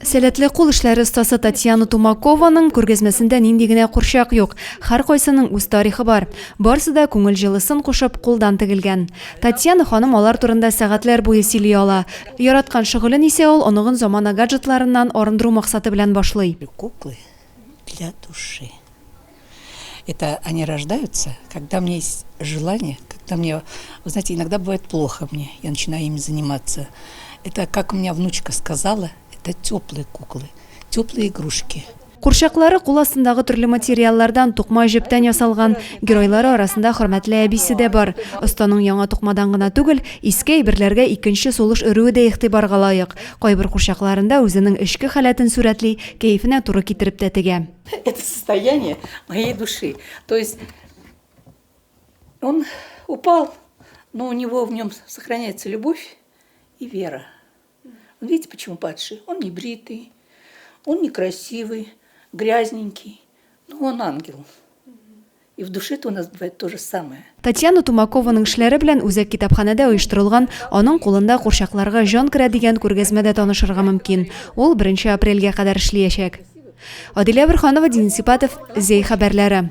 Сәләтле кул эшләре остасы Татьяна Тумакованың күргәзмәсендә нинди генә курчак юк. Һәркайсының үз тарихы бар. Барысы да күңел җылысын кушып, кулдан тегелгән. Татьяна ханым алар турында сәгатьләр буе сөйли ала. Яраткан шөгылен исә ул оныгын замана гаджетларыннан арындыру максаты белән башлый. Куклы для души. Это они рождаются, когда у меня есть желание, когда мне, вы знаете, иногда бывает плохо мне, я начинаю ими заниматься. Это, как у меня внучка сказала, это теплые куклы, теплые игрушки. Курчаклары кул астындагы төрле материаллардан, тукма җептән ясалган. Геройлары арасында хөрмәтле әбисе дә бар. Останың яңа тукмадан гына түгел, иске әйберләргә икенче сулыш өрүе дә игътибарга лаек. Кайбер курчакларында үзенең эчке халәтен сурәтли, кәефенә туры китереп тә тегә. Это состояние моей души. То есть он упал, но у него в нем сохраняется любовь и вера. Видите, почему падший? Он не бритый, он некрасивый, грязненький, но он ангел. И в душе-то у нас бывает то же самое. Татьяна Тумакованың эшләре белән үзәк китапханәдә оештырылган Аның кулында курчакларга җан керә дигән күргәзмәдә танышырга мөмкин. Ул беренче апрельгә кадәр эшлиячәк. Адилә Борһанова, Денис Ипатов, Зәй хәбәрләре.